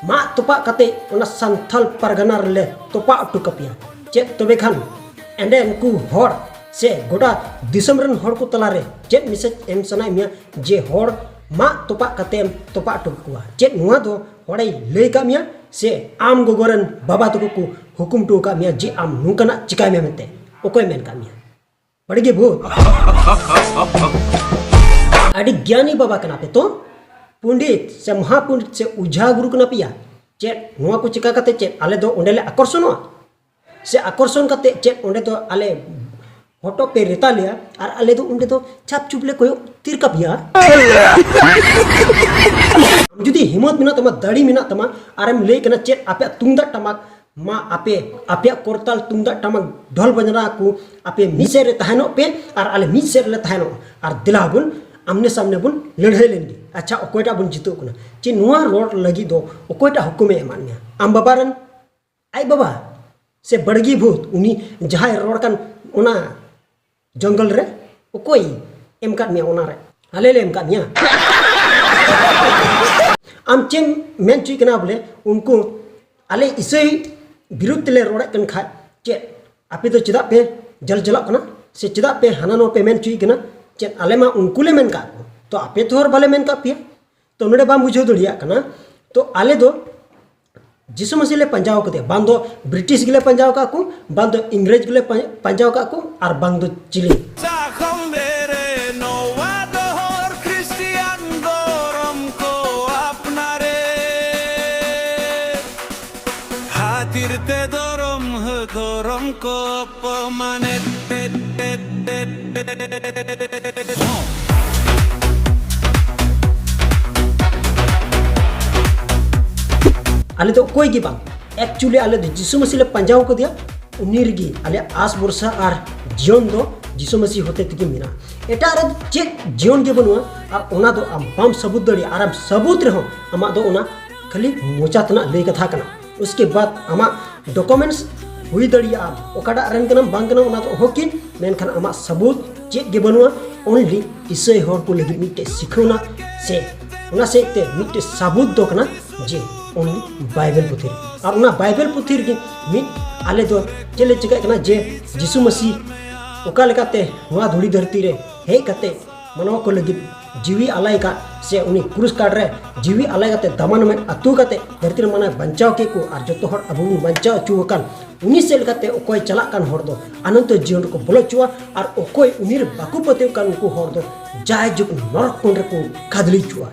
ᱢᱟᱜ ᱛᱚᱯᱟᱜ ᱠᱟᱛᱮ ᱚᱱᱟ ᱥᱟᱱᱛᱷᱟᱞ ᱯᱟᱨᱜᱟᱱᱟ ᱨᱮᱞᱮ ᱛᱚᱯᱟ ᱦᱚᱴᱚ ᱠᱟᱯᱮᱭᱟ᱾ ᱪᱮᱫ ᱛᱚᱵᱮ ᱠᱷᱟᱱ ᱮᱸᱰᱮ ᱩᱱᱠᱩ ᱦᱚᱲ ᱥᱮ ᱜᱚᱴᱟ ᱫᱤᱥᱚᱢ ᱨᱮᱱ ᱦᱚᱲ ᱠᱚ ᱛᱟᱞᱟᱨᱮ ᱪᱮᱫ ᱢᱮᱥᱮᱡᱽ ᱮᱢ ᱥᱟᱱᱟᱭᱮᱫ ᱢᱮᱭᱟ ᱡᱮ ᱦᱚᱲ ᱢᱟᱜ ᱛᱚᱯᱟᱜ ᱠᱟᱛᱮᱢ ᱛᱚᱯᱟ ᱦᱚᱴᱚ ᱠᱟᱠᱚᱣᱟ? ᱪᱮᱫ ᱱᱚᱣᱟ ᱫᱚ ᱦᱚᱲᱮ ᱞᱟᱹᱭ ᱠᱟᱜ ᱢᱮᱭᱟ ᱥᱮ ᱟᱢ ᱜᱚᱜᱚ ᱨᱮᱱ ᱵᱟᱵᱟ ᱛᱟᱠᱚ ᱠᱚ ᱦᱩᱠᱩᱢ ᱦᱚᱴᱚ ᱟᱠᱟᱫ ᱢᱮᱭᱟ ᱡᱮ ᱟᱢ ᱱᱚᱝᱠᱟᱱᱟᱜ ᱪᱤᱠᱟᱭ ᱢᱮ ᱢᱮᱱᱛᱮ? ᱚᱠᱚᱭ ᱢᱮᱱ ᱠᱟᱜ ᱢᱮᱭᱟ? ᱵᱟᱲᱜᱮ ᱵᱷᱩᱛ᱾ ᱟᱹᱰᱤ ᱜᱮᱭᱟᱱᱤ ᱵᱟᱵᱟ ᱠᱟᱱᱟ ᱯᱮ ᱛᱚ, ᱯᱚᱱᱰᱤᱛ ᱥᱮ ᱢᱚᱦᱟ ᱯᱚᱱᱰᱤᱛ ᱥᱮ ᱚᱡᱷᱟ ᱜᱩᱨᱩ ᱠᱟᱱᱟ ᱯᱮᱭᱟ᱾ ᱪᱮᱫ ᱱᱚᱣᱟ ᱠᱚ ᱪᱤᱠᱟ ᱠᱟᱛᱮ ᱪᱮᱫ ᱟᱞᱮ ᱫᱚ ᱚᱸᱰᱮ ᱞᱮ ᱟᱠᱚᱨᱥᱚᱱᱚᱜᱼᱟ? ᱥᱮ ᱟᱠᱚᱨᱥᱚᱱ ᱠᱟᱛᱮ ᱪᱮᱫ ᱚᱸᱰᱮ ᱫᱚ ᱟᱞᱮ ᱦᱚᱴᱚᱜ ᱯᱮ ᱨᱮᱛᱟ ᱞᱮᱭᱟ ᱟᱨ ᱟᱞᱮ ᱫᱚ ᱚᱸᱰᱮ ᱫᱚ ᱪᱷᱟᱯ ᱪᱩᱯ ᱞᱮ ᱠᱚᱭᱚᱜ ᱛᱤᱨ ᱠᱟᱯᱮᱭᱟ? ᱟᱢ ᱡᱩᱫᱤ ᱦᱤᱢᱢᱚᱛ ᱢᱮᱱᱟᱜ ᱛᱟᱢᱟ, ᱫᱟᱲᱮ ᱢᱮᱱᱟᱜ ᱛᱟᱢᱟ, ᱟᱨᱮᱢ ᱞᱟᱹᱭ ᱠᱟᱱᱟ ᱪᱮᱫ ᱟᱯᱮᱭᱟᱜ ᱛᱩᱢᱫᱟᱜ ᱴᱟᱢᱟᱠ ᱢᱟ ᱟᱯᱮ, ᱟᱯᱮᱭᱟᱜ ᱠᱚᱨᱛᱟᱞ ᱛᱩᱢᱫᱟᱜ ᱴᱟᱢᱟᱠ ᱰᱷᱚᱞ ᱵᱟᱡᱽᱱᱟ ᱠᱚ ᱟᱯᱮ ᱢᱤᱫ ᱥᱮᱫ ᱨᱮ ᱛᱟᱦᱮᱱᱚᱜ ᱯᱮ ᱟᱨ ᱟᱞᱮ ᱢᱤᱫ ᱥᱮᱫ ᱨᱮᱞᱮ ᱛᱟᱦᱮᱱᱚᱜᱼᱟ, ᱟᱨ ᱫᱮᱞᱟ ᱵᱚᱱ ᱟᱢᱱᱮ ᱥᱟᱢᱱᱮ ᱵᱚᱱ ᱞᱟᱹᱲᱦᱟᱹᱭ ᱞᱮᱱ ᱜᱮ᱾ ᱟᱪᱪᱷᱟ, ᱚᱠᱚᱭᱴᱟᱜ ᱵᱚᱱ ᱡᱤᱛᱟᱹᱜ ᱠᱟᱱᱟ? ᱪᱮ ᱱᱚᱣᱟ ᱨᱚᱲ ᱞᱟᱹᱜᱤᱫ ᱫᱚ ᱚᱠᱚᱭᱴᱟᱜ ᱦᱩᱠᱩᱢᱮ ᱮᱢᱟᱫ ᱢᱮᱭᱟ? ᱟᱢ ᱵᱟᱵᱟ ᱨᱮᱱ, ᱟᱡ ᱵᱟᱵᱟ, ᱥᱮ ᱵᱟᱲᱜᱤ ᱵᱷᱩᱛ, ᱩᱱᱤ ᱡᱟᱦᱟᱸᱭ ᱨᱚᱲ ᱠᱟᱱ ᱚᱱᱟ ᱡᱚᱝᱜᱚᱞ ᱨᱮ? ᱚᱠᱚᱭ ᱮᱢ ᱠᱟᱫ ᱢᱮᱭᱟ ᱚᱱᱟ ᱨᱮ? ᱟᱞᱮ ᱞᱮ ᱮᱢ ᱠᱟᱫ ᱢᱮᱭᱟ? ᱟᱢ ᱪᱮᱫ ᱮᱢ ᱢᱮᱱ ᱦᱚᱪᱚᱭᱮᱫ ᱠᱟᱱᱟ ᱵᱚᱞᱮ, ᱩᱱᱠᱩ ᱟᱞᱮ ᱤᱥᱟᱹᱭ ᱵᱤᱨᱩᱫᱷ ᱛᱮᱞᱮ ᱨᱚᱲᱮᱫ ᱠᱟᱱ ᱠᱷᱟᱡ ᱪᱮᱫ ᱟᱯᱮ ᱫᱚ ᱪᱮᱫᱟᱜ ᱯᱮ ᱡᱟᱞᱡᱟᱞᱟᱜ ᱠᱟᱱᱟ? ᱥᱮ ᱪᱮᱫᱟᱜ ᱯᱮ ᱦᱟᱱᱟ ᱱᱚᱣᱟ ᱯᱮ ᱢᱮᱱ ᱦᱚᱪᱚᱭᱮᱫ ᱠᱟᱱᱟ? ᱪᱮᱫ ᱟᱞᱮ ᱢᱟ ᱩᱱᱠᱩ ᱞᱮ ᱢᱮᱱ ᱠᱟᱜ ᱠᱚ, ᱛᱚ ᱟᱯᱮ ᱛᱚ ᱦᱚᱲ ᱵᱟᱞᱮ ᱢᱮᱱ ᱠᱟᱜ ᱯᱮᱭᱟ? ᱛᱚ ᱱᱚᱰᱮ ᱵᱟᱢ ᱵᱩᱡᱷᱟᱹᱣ ᱫᱟᱲᱮᱭᱟᱜ ᱠᱟᱱᱟ᱾ ᱛᱚ ᱟᱞᱮ ᱫᱚ ᱡᱤᱥᱩ ᱢᱟᱹᱥᱤ ᱞᱮ ᱯᱟᱸᱡᱟ ᱟᱠᱟᱫᱮᱭᱟ, ᱵᱟᱝ ᱫᱚ ᱵᱨᱤᱴᱤᱥ ᱜᱮᱞᱮ ᱯᱟᱸᱡᱟ ᱟᱠᱟᱫ ᱠᱚ, ᱵᱟᱝ ᱫᱚ ᱤᱝᱨᱮᱡᱽ ᱜᱮᱞᱮ ᱯᱟᱸ-, ᱯᱟᱸᱡᱟ ᱟᱠᱟᱫ ᱠᱚ, ᱟᱨ ᱵᱟᱝ ᱫᱚ ᱪᱤᱞᱤ᱾ ᱥᱟᱠᱚᱢ ᱫᱮᱨᱮ ᱱᱚᱣᱟ ᱰᱚᱦᱚᱨ ᱠᱷᱨᱤᱥᱴᱤᱭᱟᱱ ᱫᱷᱚᱨᱚᱢ ᱠᱚ ᱟᱯᱱᱟᱨᱮ ᱠᱷᱟᱹᱛᱤᱨ ᱛᱮ ᱫᱷᱚᱨᱚᱢ ᱦᱚᱸ ᱫᱷᱚᱨᱚᱢ ᱠᱚ ᱚᱯᱚᱢᱟᱱᱮ᱾ ᱟᱞᱮ ᱫᱚ ᱚᱠᱚᱭ ᱜᱮ ᱵᱟᱝ, actually ᱟᱞᱮ ᱫᱚ ᱡᱤᱥᱩ ᱢᱟᱹᱥᱤ ᱞᱮ ᱯᱟᱸᱡᱟ ᱟᱠᱟᱫᱮᱭᱟ, ᱩᱱᱤ ᱨᱮᱜᱮ ᱟᱞᱮᱭᱟᱜ ᱟᱥ ᱵᱷᱚᱨᱥᱟ ᱟᱨ ᱡᱤᱭᱚᱱ ᱫᱚ ᱡᱤᱥᱩ ᱢᱟᱹᱥᱤ ᱦᱚᱛᱮ ᱛᱮᱜᱮ ᱢᱮᱱᱟᱜᱼᱟ᱾ ᱮᱴᱟᱜ ᱨᱮ ᱪᱮᱫ ᱡᱤᱭᱚᱱ ᱜᱮ ᱵᱟᱹᱱᱩᱜᱼᱟ, ᱟᱨ ᱚᱱᱟ ᱫᱚ ᱟᱢ ᱵᱟᱢ ᱥᱟᱹᱵᱩᱛ ᱫᱟᱲᱮᱭᱟᱜᱼᱟ, ᱟᱨ ᱟᱢ ᱥᱟᱹᱵᱩᱛ ᱨᱮᱦᱚᱸ ᱟᱢᱟᱜ ᱫᱚ ᱚᱱᱟ ᱠᱷᱟᱹᱞᱤ ᱢᱚᱪᱟ ᱛᱮᱱᱟᱜ ᱞᱟᱹᱭ ᱠᱟᱛᱷᱟ ᱠᱟᱱᱟ᱾ ᱩᱥᱠᱮ ᱵᱟᱫ ᱟᱢᱟᱜ ᱰᱚᱠᱩᱢᱮᱱᱴᱥ ᱦᱩᱭ ᱫᱟᱲᱮᱭᱟᱜᱼᱟ, ᱚᱠᱟᱴᱟᱜ ᱨᱮᱱ ᱠᱟᱱᱟᱢ ᱵᱟᱝ ᱠᱟᱱᱟᱢ ᱚᱱᱟ ᱫᱚ ᱚᱦᱚᱠᱤᱱ, ᱢᱮᱱᱠᱷᱟᱱ ᱟᱢᱟᱜ ᱥᱟᱹᱵᱩᱛ ᱪᱮᱫ ᱜᱮ ᱵᱟᱹᱱᱩᱜᱼᱟ᱾ Only ᱤᱥᱟᱹᱭ ᱦᱚᱲ ᱠᱚ ᱞᱟᱹᱜᱤᱫ ᱢᱤᱫᱴᱮᱡ ᱥᱤᱠᱷᱟᱹᱣᱱᱟ ᱥᱮ ᱚᱱᱟ ᱥᱮᱫ ᱛᱮ ᱢᱤᱫᱴᱮᱡ ᱥᱟᱹᱵᱩᱛ ᱫᱚ ᱠᱟᱱᱟ ᱡᱮ only ᱵᱟᱭᱵᱮᱞ ᱯᱩᱛᱷᱤ ᱨᱮ᱾ ᱟᱨ ᱚᱱᱟ ᱵᱟᱭᱵᱮᱞ ᱯᱩᱛᱷᱤ ᱨᱮᱜᱮ ᱢᱤᱫ ᱟᱞᱮ ᱫᱚ ᱪᱮᱫ ᱞᱮ ᱪᱤᱠᱟᱹᱜ ᱠᱟᱱᱟ ᱡᱮ ᱡᱤᱥᱩ ᱢᱟᱹᱥᱤ ᱚᱠᱟ ᱞᱮᱠᱟᱛᱮ ᱱᱚᱣᱟ ᱫᱷᱩᱲᱤ ᱫᱷᱟᱹᱨᱛᱤ ᱨᱮ ᱦᱮᱡ ᱠᱟᱛᱮ ᱢᱟᱱᱣᱟ ᱠᱚ ᱞᱟᱹᱜᱤᱫ ᱡᱤᱣᱤ ᱟᱞᱟᱭ ᱠᱟᱜ ᱥᱮ ᱩᱱᱤ ᱠᱨᱩᱥ ᱠᱟᱴ ᱨᱮ ᱡᱤᱣᱤ ᱟᱞᱟᱭ ᱠᱟᱛᱮ ᱫᱟᱢᱟᱱ ᱢᱮᱫ ᱟᱹᱛᱩ ᱠᱟᱛᱮ ᱫᱷᱟᱹᱨᱛᱤ ᱨᱮ ᱢᱟᱱᱟᱣ ᱵᱟᱧᱪᱟᱣ ᱠᱮᱫ ᱠᱚ ᱟᱨ ᱡᱚᱛᱚ ᱦᱚᱲ ᱟᱵᱚ ᱵᱚᱱ ᱵᱟᱧᱪᱟᱣ ᱦᱚᱪᱚ ᱟᱠᱟᱱ ᱩᱱᱤ ᱥᱮᱫ ᱞᱮᱠᱟᱛᱮ ᱚᱠᱚᱭ ᱪᱟᱞᱟᱜ ᱠᱟᱱ ᱦᱚᱲ ᱫᱚ ᱟᱱᱚᱱᱛᱚ ᱡᱤᱭᱚᱱ ᱨᱮᱠᱚ ᱵᱚᱞᱚ ᱦᱚᱪᱚᱣᱟ ᱟᱨ ᱚᱠᱚᱭ ᱩᱱᱤ ᱨᱮ ᱵᱟᱠᱚ ᱯᱟᱹᱛᱭᱟᱹᱣ ᱠᱟᱱ ᱩᱱᱠᱩ ᱦᱚᱲ ᱫᱚ ᱡᱟᱭᱡᱩᱜᱽ ᱱᱚᱨᱚᱠ ᱠᱩᱸᱰ ᱨᱮᱠᱚ ᱠᱷᱟᱫᱽᱞᱮ ᱦᱚᱪᱚᱣᱟ᱾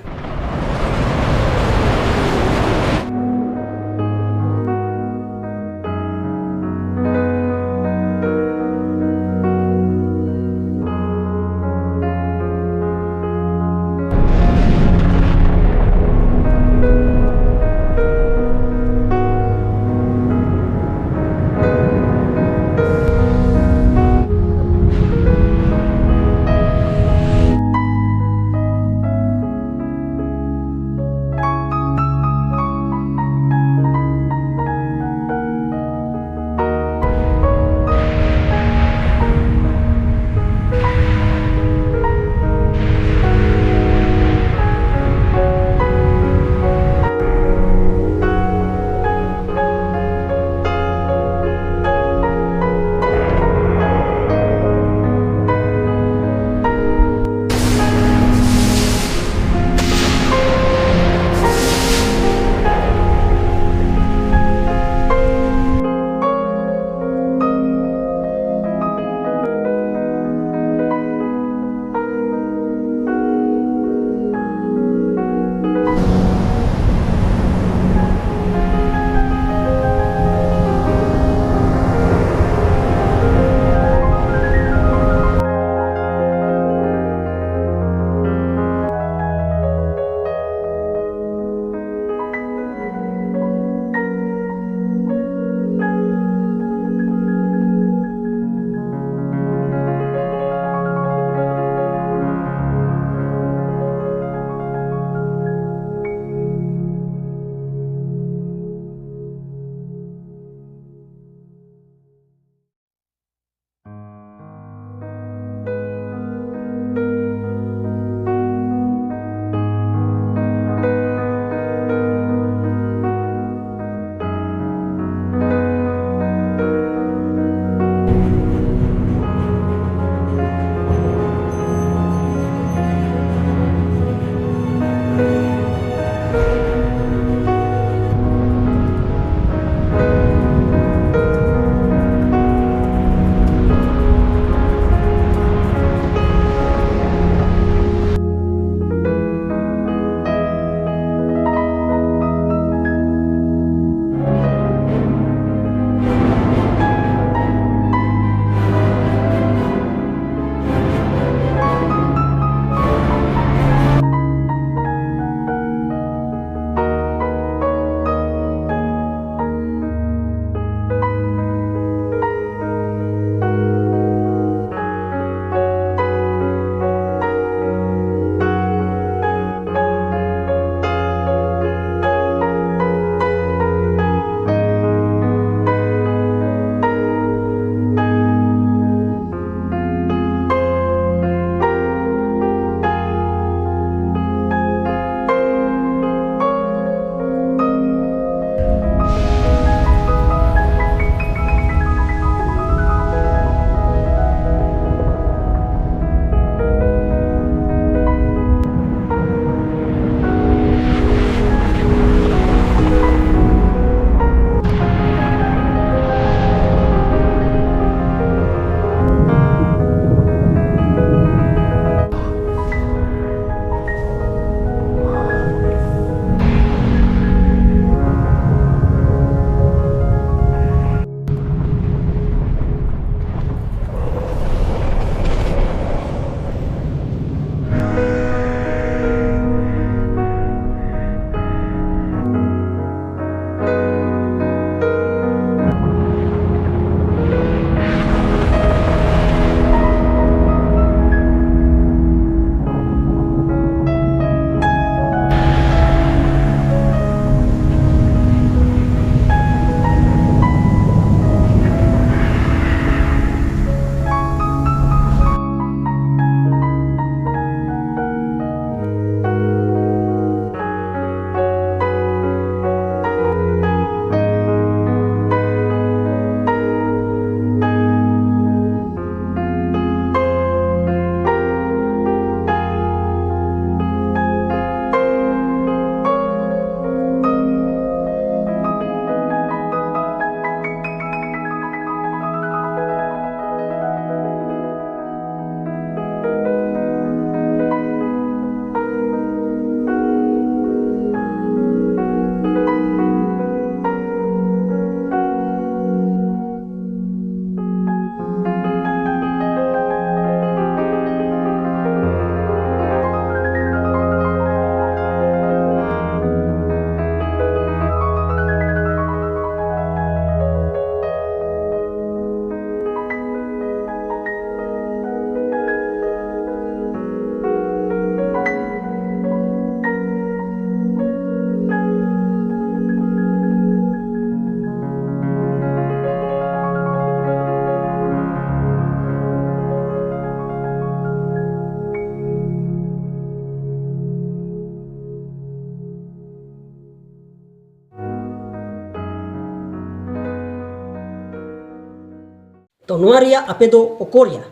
ᱛᱚ ᱱᱚᱣᱟ ᱨᱮᱭᱟᱜ ᱟᱯᱮ ᱫᱚ ᱚᱠᱚᱨ ᱨᱮᱭᱟᱜ?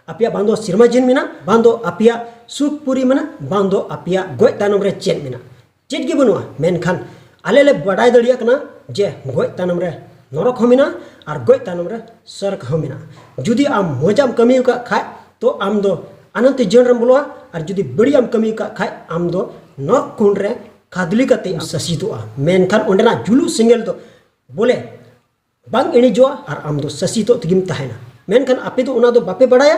ᱟᱯᱮᱭᱟᱜ ᱵᱟᱝ ᱫᱚ ᱥᱮᱨᱢᱟ ᱡᱤᱭᱚᱱ ᱢᱮᱱᱟᱜ, ᱵᱟᱝ ᱫᱚ ᱟᱯᱮᱭᱟᱜ ᱥᱩᱠ ᱯᱩᱨᱤ ᱢᱮᱱᱟᱜ, ᱵᱟᱝ ᱫᱚ ᱟᱯᱮᱭᱟᱜ ᱜᱚᱡ ᱛᱟᱭᱱᱚᱢ ᱨᱮ ᱪᱮᱫ ᱢᱮᱱᱟᱜ? ᱪᱮᱫ ᱜᱮ ᱵᱟᱹᱱᱩᱜᱼᱟ᱾ ᱢᱮᱱᱠᱷᱟᱱ ᱟᱞᱮ ᱞᱮ ᱵᱟᱰᱟᱭ ᱫᱟᱲᱮᱭᱟᱜ ᱠᱟᱱᱟ ᱡᱮ ᱜᱚᱡ ᱛᱟᱭᱱᱚᱢ ᱨᱮ ᱱᱚᱨᱚᱠ ᱦᱚᱸ ᱢᱮᱱᱟᱜᱼᱟ ᱟᱨ ᱜᱚᱡ ᱛᱟᱭᱱᱚᱢ ᱨᱮ ᱥᱚᱨᱜ ᱦᱚᱸ ᱢᱮᱱᱟᱜᱼᱟ᱾ ᱡᱩᱫᱤ ᱟᱢ ᱢᱚᱡᱟᱢ ᱠᱟᱹᱢᱤ ᱟᱠᱟᱫ ᱠᱷᱟᱡ, ᱛᱚ ᱟᱢ ᱫᱚ ᱚᱱᱚᱱᱛᱚ ᱡᱤᱭᱚᱱ ᱨᱮᱢ ᱵᱚᱞᱚᱜᱼᱟ, ᱟᱨ ᱡᱩᱫᱤ ᱵᱟᱹᱲᱤᱡ ᱮᱢ ᱠᱟᱹᱢᱤ ᱟᱠᱟᱫ ᱠᱷᱟᱡ, ᱟᱢ ᱫᱚ ᱱᱚᱨᱚᱠ ᱠᱩᱸᱰ ᱨᱮ ᱠᱷᱟᱫᱽᱞᱤ ᱠᱟᱛᱮ ᱮᱢ ᱥᱟᱥᱤᱛᱚᱜᱼᱟ᱾ ᱢᱮᱱᱠᱷᱟᱱ ᱚᱸᱰᱮᱱᱟᱜ ᱡᱩᱞᱩᱜ ᱥᱮᱸᱜᱮᱞ ᱫᱚ ᱵᱚᱞᱮ ᱵᱟᱝ ᱤᱬᱤᱡᱚᱜᱼᱟ ᱟᱨ ᱟᱢ ᱫᱚ ᱥᱟᱥᱤᱛᱚᱜ ᱛᱮᱜᱮᱢ ᱛᱟᱦᱮᱱᱟ᱾ ᱢᱮᱱᱠᱷᱟᱱ ᱟᱯᱮ ᱫᱚ ᱚᱱᱟ ᱫᱚ ᱵᱟᱯᱮ ᱵᱟᱲᱟᱭᱟ,